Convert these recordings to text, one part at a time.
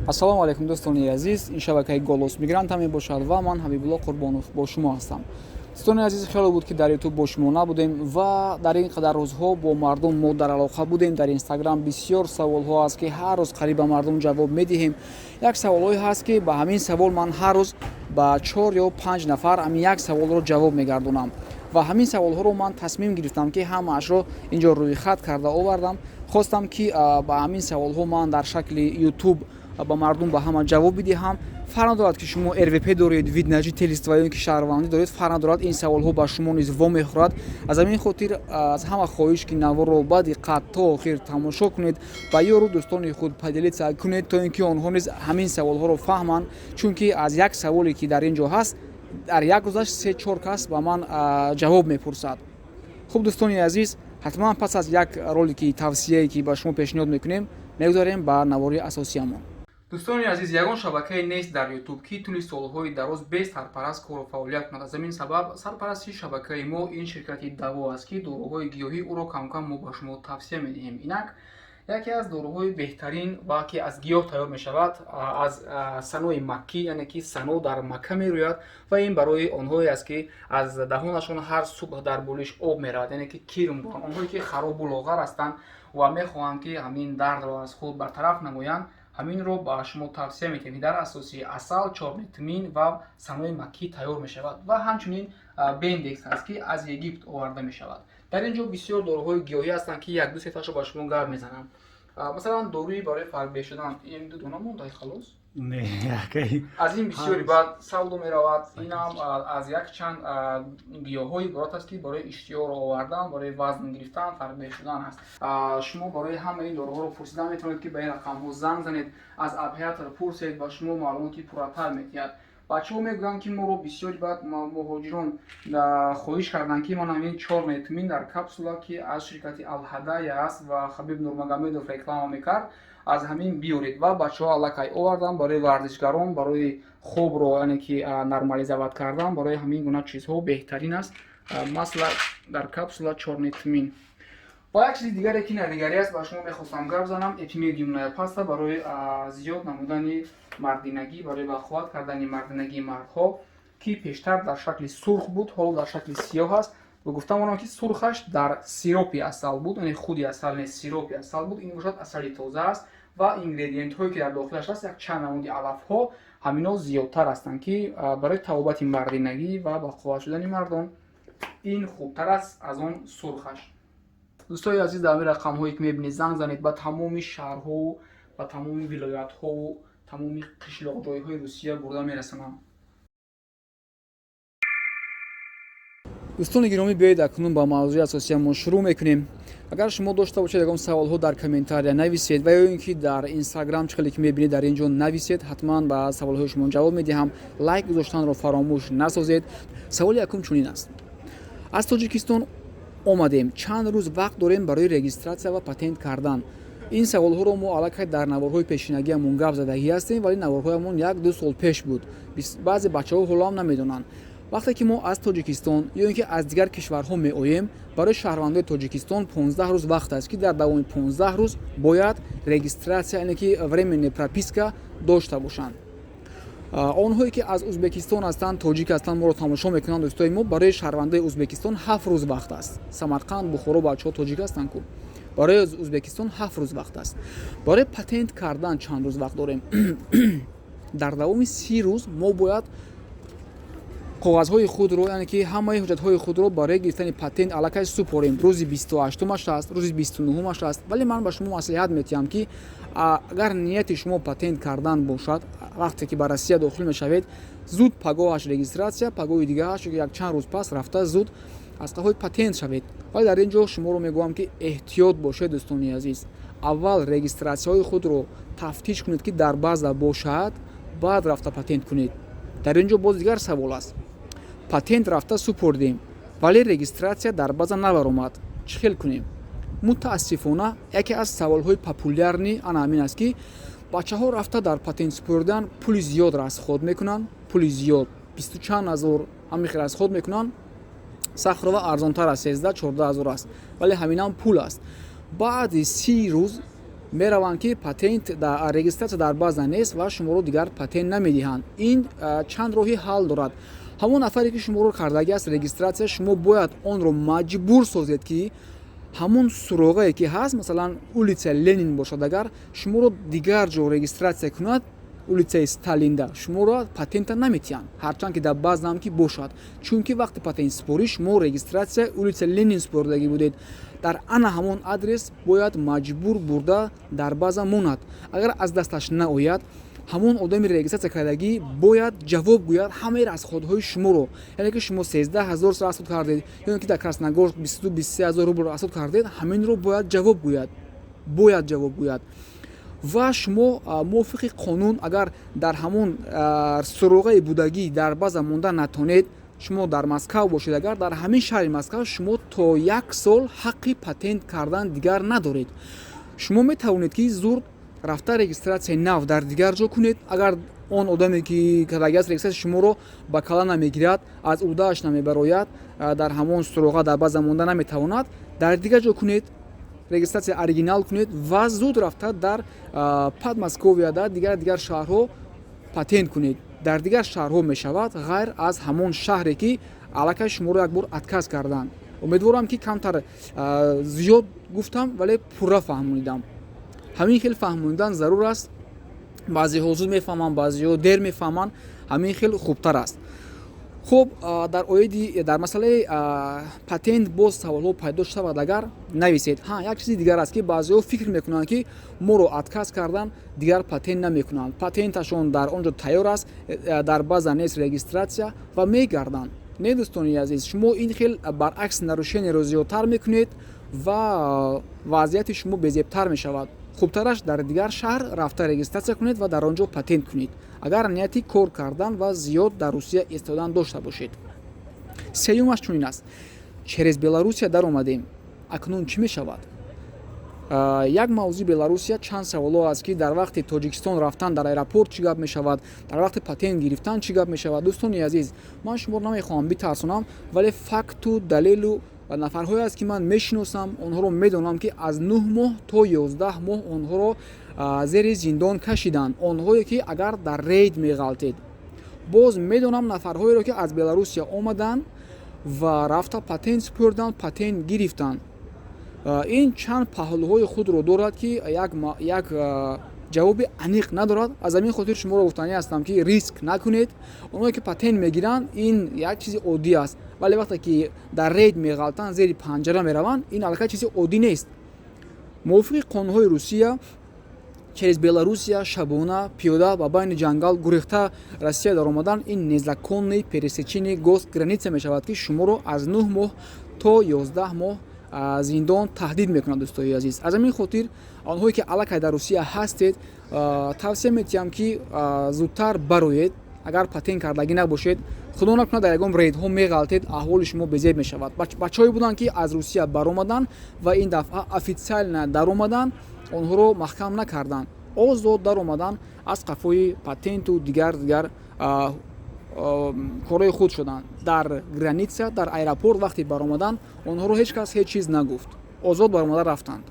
Ассалому алайкум, дӯстони азиз. Ин шабакаи «Голос мигранта» мебошад ва ман, Ҳабибулло Қурбонов, бо шумо ҳастам. Дӯстони азиз, хеле буд, ки дар Ютуб бо шумо набудем ва дар ин қадар рӯзҳо бо мардум мо дар алоқа будем. Дар Инстаграм бисёр саволҳо аст, ки ҳар рӯз қариб ба мардум ҷавоб медиҳем. Як саволҳое ҳаст, ки ба ҳамин савол ман ҳар рӯз ба чор ё панҷ нафар ҳамин як саволро ҷавоб мегардонам ва ҳамин саволҳоро ман тасмим гирифтам, ки ҳамаашро инҷо рӯйхат карда овардам. Хостам, ки ба ҳамин саволҳо ман дар шакли Ютуб ба мардум, ба ҳама ҷавоб бидиҳам. Фарқ надорад, ки шумо РВП доред, вид на жительство ё ин ки шаҳрвандӣ доред, фарқ надорад, ин саволҳо ба шумо низ вомехӯрад. Аз ҳамин хотир аз ҳама хоҳиш, ки наворро ба диққат то охир тамошо кунед, ба ёру дӯстони худ поделиться кунед, то ин ки онҳо низ ҳамин саволҳоро фаҳманд, чунки аз як саволе, ки дар ин ҷо ҳаст, дар як рӯзаш се чор кас ба ман ҷавоб мепурсад. Хуб, дӯстони азиз, ҳатман пас аз як ролики тавсияе, ки ба шумо пешниҳод мекунем, мегузарем ба навори асосиямон. Дӯстони азиз, ягон шабакае нест дар Ютуб, ки тӯли солҳои дароз без сарпараст кору фаъолият кунад. Аз ҳамин сабаб сарпарасти шабакаи мо ин ширкати «Даво» аст, ки доруҳои гиёҳӣ ӯро камкам мо ба шумо тавсия медиҳем. Инак, яке аз доруҳои беҳтарин ва ки аз гиёҳ тайёр мешавад, аз санои маккӣ, яъне ки сано дар Макка мерӯяд, ва ин барои онҳое аст, ки аз даҳонашон ҳар субҳ дар болиш об меравад, яъне ки кирм доранд, онҳое ки харобу лоғар ҳастанд ва мехоҳанд, ки ҳамин дардро аз худ бартараф намоянд, ҳаминро ба шумо тавсия медиҳем, ки дар асоси асал, чёрный тмин ва санои маккӣ тайёр мешавад ва ҳамчунин бендекс аст, ки аз Египт оварда мешавад. Дар ин ҷо бисёр доруҳои гиёҳӣ ҳастанд, ки як ду сеташро ба шумо гап мезанам. Масалан, доруи барои фарбеҳ шудан, ин ду дона мондай, халос. Не, якай. Аз ин бисёри баъд савдо меравад. Инам аз якчанд гиёҳҳо иборат аст, ки барои иштиҳоро овардан, барои вазн гирифтан, фарбеҳ шудан аст. Шумо барои ҳамаи ин доруҳоро пурсидан метавонед, ки ба ин рақамҳо занг занед, аз оператор пурсед, ба шумо маълумоти пурратар медиҳад. Бачаҳо мегӯянд, ки моро бисёри баъд муҳоҷирон хоҳиш карданд, ки ман ҳамин чёрный тмин дар капсула, ки аз ширкати «Алҳадая» аст ва Хабиб Нурмагомедов реклама мекард, аз ҳамин биёред, ва бачаҳо аллакай оварданд. Барои варзишгарон, барои хобро, яъне ки нормализовать кардан, барои ҳамин гуна чизҳо беҳтарин аст масло дар капсула, чёрный тмин. Ва як чизи дигаре, ки навигарӣ аст, ба шумо мехостам гап занам: эпимедиумная паста барои зиёд намудани мардинагӣ, барои бақувват кардани мардинагии мардҳо, ки пештар дар шакли сурх буд, ҳоло дар шакли сиёҳ аст. Ва гуфтам онам, ки сурхаш дар сиропи асал буд, яъне худи асал не, сиропи асал буд. Ин бошад, асали тоза аст ва ингредиентҳое, ки дар дохилаш аст, як чанд намуди алафҳо, ҳамино зиёдтар ҳастанд, ки барои табобати мардинагӣ ва бақувват шудани мардон ин хубтар аст аз он сурхаш. Дӯстои азиз, дар ҳамин рақамҳое, ки мебинед, занг занед, ба тамоми шаҳрҳову ба тамоми вилоятҳову тамоми қишлоқҷойҳои Русия бурда мерасонам. Дӯстони гиромӣ, биёед, акнун ба мавзӯи асосиямон шурӯъ мекунем. Агар шумо дошта бошед ягон саволҳо, дар комментария нависед ва ё ин ки дар Инстаграм, чӣ хеле ки мебинед, дар ин ҷо нависед, ҳатман ба саволҳои шумо ҷавоб медиҳам. Лайк гузоштанро фаромӯш насозед. Саволи якум чунин аст: аз Тоҷикистон омадем, чанд рӯз вақт дорем барои регистрация ва патент кардан? Ин саволҳоро мо аллакай дар наворҳои пешинагиамон гап задагӣ ҳастем, вале наворҳоямон як ду сол пеш буд. Баъзе бачаҳо ҳоло ҳам намедонанд. Вақте ки мо аз Тоҷикистон ё ин ки аз дигар кишварҳо меоем, барои шаҳрвандои Тоҷикистон 15 рӯз вақт аст, ки дар давоми 15 рӯз бояд регистрация, яъне ки временная прописка дошта бошанд. Онҳое, ки аз Узбекистон ҳастанд, тоҷик ҳастанд, моро тамошо мекунанд, дӯстои мо, барои шаҳрвандои Узбекистон 7 рӯз вақт аст. Самарқанд, Бухоро, бачаҳо тоҷик ҳастанд ку. Барои Узбекистон 7 рӯз вақт аст. Барои патент кардан чанд рӯз вақт дорем? Дар давоми 30 рӯз мо бояд коғазҳои худро, яъне ки ҳамаи ҳуҷҷатҳои худро барои гирифтани патент аллакай супорем. Рӯзи 28-умаш аст, рӯзи 29-умаш аст, вале ман ба шумо маслиҳат медиҳам, ки агар нияти шумо патент кардан бошад, вақте ки ба Россия дохил мешавед, зуд пагоҳаш регистрация, пагоҳи дигааш якчанд рӯз пас рафта, зуд аз қафои патент шавед. Вале дар ин ҷо шуморо мегӯям, ки эҳтиёт бошед, дӯстони азиз. Аввал регистратсияҳои худро тафтиш кунед, ки дар база бошад, баъд рафта патент кунед. Дар ин ҷо боз дигар савол аст: патент рафта супурдем, вале регистрация дар база набаромад, чӣ хел кунем? Мутаассифона, яке аз саволҳои популярный ана ҳамин аст, ки бачаҳо рафта дар патент супурдан пули зиёд расход мекунанд, пули зиёд, бисту чанд ҳазор ҳамин хел расход мекунанд. Сахрова арзонтар аст, 13-14 ҳазор аст, вале ҳаминам пул аст. Баъди 30 рӯз Мераванд, ки патент, регистрация дар база нест ва шуморо дигар патент намедиҳанд. Ин чанд роҳи ҳал дорад. Ҳамон нафаре, ки шуморо кардагӣ аст регистрация, шумо бояд онро маҷбур созед, ки ҳамон суроғае, ки ҳаст, масалан, улица Ленин бошад, агар шуморо дигар ҷо регистрация кунад, улицаи Сталинда, шуморо патента наметиҳанд, ҳарчанд ки дар базаам ки бошад. Чунки вақти патентсупорӣ шумо регистрация улица Ленин супоридагӣ будед. Дар ана ҳамон адрес бояд маҷбур бурда дар база монад. Агар аз дасташ наояд, ҳамон одами регистрация кардагӣ бояд ҷавоб гӯяд ҳамаи расходҳои шуморо. Яъне ки шумо 13 000 расход кардед ё ки дар Красногорск 22-23 ҳазор рубл расход кардед, ҳаминро бояд ҷавоб гӯяд, бояд ҷавоб гӯяд. Ва шумо мувофиқи қонун, агар дар ҳамон суроғаи будагӣ дар база монда натонед, шумо дар Москав бошед, агар дар ҳамин шаҳри Москав, шумо то як сол ҳаққи патент кардан дигар надоред. Шумо метавонед, ки зуд рафта регистрацияи нав дар дигар ҷо кунед. Агар он одаме, ки кардагиаст регистрация, шуморо ба кала намегирад, аз уҳдааш намебарояд, дар ҳамон суроға дар база монда наметавонад, дар дигар ҷо кунед, регистрация оригинал кунед ва зуд рафта дар Подмосковье, дар дигар шаҳрҳо патент кунед. Дар дигар шаҳрҳо мешавад, ғайр аз ҳамон шаҳре, ки аллакай шуморо як бор отказ карданд. Умедворам, ки камтар зиёд гуфтам, вале пурра фаҳмонидам. Ҳамин хел фаҳмонидан зарур аст. Баъзеҳо зуд мефаҳманд, баъзеҳо дер мефаҳманд, ҳамин хел хубтар аст. Хуб, дар оиди дар масъалаи патент боз саволҳо пайдо шавад агар, нависед. Ҳа, як чизи дигар аст, ки баъзеҳо фикр мекунанд, ки моро отказ кардан, дигар патент намекунанд, патенташон дар он ҷо тайёр аст, дар база нест регистрация ва мегарданд. Не, дӯстони азиз, шумо ин хел баръакс нарушениеро зиёдтар мекунед ва вазъияти шумо безебтар мешавад. Хубтараш дар дигар шаҳр рафта регистрация кунед ва дар он ҷо патент кунед, агар нияти кор кардан ва зиёд дар Русия истодан дошта бошед. Сеюмаш чунин аст: через Беларусия даромадем, акнун чӣ мешавад? Як мавзӯи Беларусия чанд саволҳо аст, ки дар вақти Тоҷикистон рафтан дар аэропорт чӣ гап мешавад, дар вақти патент гирифтан чӣ гап мешавад. Дӯстони азиз, ман шуморо намехоҳам битарсонам, вале факту далелу нафарҳое аст, ки ман мешиносам, онҳоро медонам, ки аз 9 моҳ то 11 моҳ онҳоро зери зиндон кашиданд, онҳое ки агар дар рейд меғалтед. Боз медонам нафарҳоеро, ки аз Беларусия омаданд ва рафта патент супурданд, патент гирифтанд. Ин чанд паҳлӯҳои худро дорад, ки як ҷавоби аниқ надорад. Аз ҳамин хотир шуморо гуфтанӣ ҳастам, ки риск накунед. Онҳое ки патент мегиранд, ин як чизи оддӣ аст, вале вақте ки дар рейд меғалтанд, зери панҷара мераванд, ин аллакай чизи оддӣ нест. Мувофиқи қонунҳои Русия, через Беларусия шабона пиёда ба байни ҷангал гурехта Россия даромадан, ин незаконный пересечение госграница мешавад, ки шуморо аз 9 моҳ то 11 моҳ зиндон таҳдид мекунад. Дӯстои азиз, аз ҳамин хотир онҳое ки аллакай дар Русия ҳастед, тавсия метиҳам, ки зудтар бароед. Агар патент кардагӣ набошед, худо накунад, дар ягон рейдҳо меғалтед, аҳволи шумо безеб мешавад. Бачаҳое буданд, ки аз Русия баромаданд ва ин дафъа официально даромаданд, онҳоро маҳкам накарданд, озод даромаданд, аз қафои патенту дигар дигар корҳои худ шуданд. Дар граница, дар аэропорт вақте баромаданд, онҳоро ҳеҷ кас ҳеҷ чиз нагуфт, озод баромада рафтанд.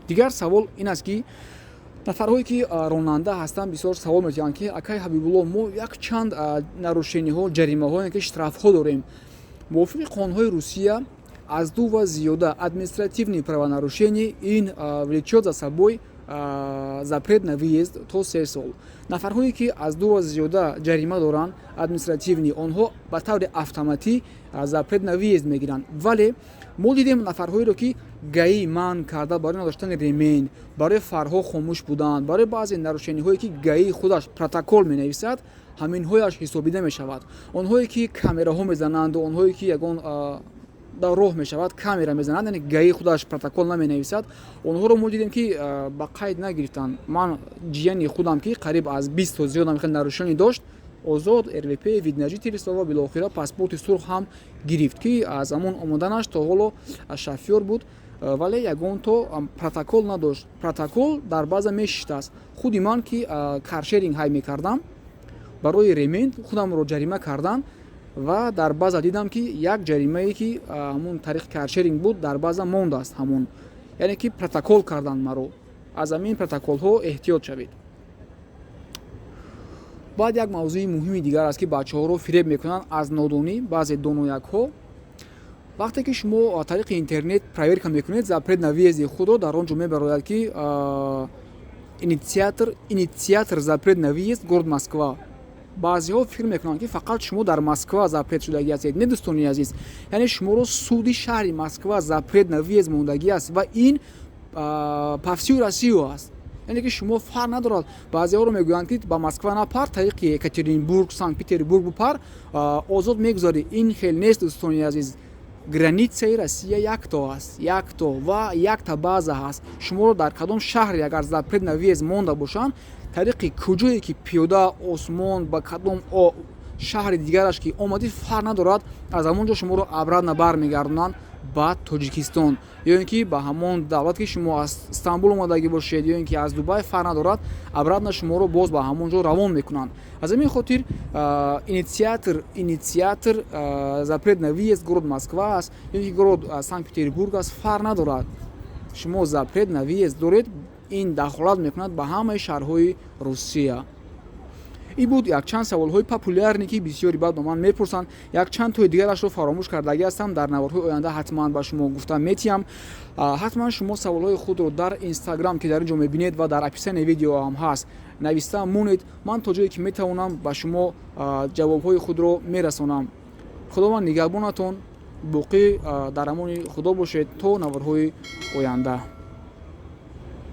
Дигар савол ин аст, ки нафарҳое ки ронанда ҳастанд, бисёр савол метиҳанд, ки акай Ҳабибулло, мо якчанд нарушениҳо, ҷаримаҳо, ки штрафҳо дорем. Мувофиқи қонунҳои Русия, аз ду ва зиёда административный правонарушение ин влечет за собой запрет на выезд то 3 сол. Нафарҳое ки аз ду ва зиёда ҷарима доранд административный, онҳо ба таври автоматӣ запрет на выезд мегиранд. Вале мо дидем нафарҳоеро, ки ГАИ манъ карда барои надоштани ремень, барои фарҳо хомӯш буданд, барои баъзе нарушениҳое, ки ГАИ худаш протокол менависад, ҳаминҳояш ҳисобида мешавад. Онҳое ки камераҳо мезананду онҳое ки ягон дар роҳ мешавад, камера мезананд, яъне ГАИ худаш протокол наменависад, онҳоро мо дидем, ки ба қайд нагирифтанд. Ман ҷияни худам, ки қариб аз 20 то зиёдам хел нарушение дошт, озод РВП, вид на жительство ва билохира паспорти сурх ҳам гирифт, ки аз ҳамон омоданаш то ҳоло шофёр буд, вале ягон то протокол надошт. Протокол дар база мешиштааст. Худи ман, ки каршеринг ҳай мекардам, барои ремень худамро ҷарима кардан ва дар база дидам, ки як ҷаримае, ки ҳамун тариқи каршеринг буд, дар база мондааст. Ҳамон, яъне ки протокол карданд маро. Аз ҳамин протоколҳо эҳтиёт шавед. Баъд як мавзӯи муҳими дигар аст, ки бачаҳоро фиреб мекунанд аз нодонӣ баъзе доноякҳо. Вақте ки шумо тариқи интернет проверка мекунед запрет на въезд и худро, дар он ҷо мебарояд, ки инициатор запрет на въезд город Москва. Баъзеҳо фикр мекунанд, ки фақат шумо дар Москва запрет шудагӣ ҳастед. Не, дӯстони азиз, яъне шуморо суди шаҳри Москва запрет на въезд мондагӣ аст ва ин по всю Россию аст. Яъне ки шумо фарқ надорад. Баъзеҳоро мегӯянд, ки ба Москва напар, тариқи Екатеринбург, Санкт Петербург бупар, озод мегузарӣ. Ин хел нест, дӯстони азиз. Граница и Россия якто аст, якто ва якта база ҳаст. Шуморо дар кадом шаҳре агар запрет на въезд монда бошанд, тариқи куҷое ки пиёда, осмон, ба кадом шаҳри дигараш ки омадӣ, фарқ надорад, аз ҳамон ҷо шуморо обратно бармегардонанд ба Тоҷикистон ё ин ки ба ҳамон давлат, ки шумо аз Истанбул омадагӣ бошед ё ин ки аз Дубай, фарқ надорад, обратно шуморо боз ба ҳамон ҷо равон мекунанд. Аз ҳамин хотир инициатор запрет на въезд город Москва аст ё ин ки город Санкт Петербург аст, фарқ надорад, шумо запрет на въезд доред, ин дахолат мекунад ба ҳамаи шаҳрҳои Русия. Ин буд якчанд саволҳои популярный, ки бисёри баъд ба ман мепурсанд. Якчанд тои дигарашро фаромӯш кардагӣ ҳастам, дар наворҳои оянда ҳатман ба шумо гуфта метиҳам. Ҳатман шумо саволҳои худро дар Инстаграм, ки дар ин ҷо мебинед ва дар описании видео ҳам ҳаст, нависта монед. Ман то ҷое ки метавонам, ба шумо ҷавобҳои худро мерасонам. Худованд нигаҳбонатон, боқӣ дар амони Худо бошед то наворҳои оянда.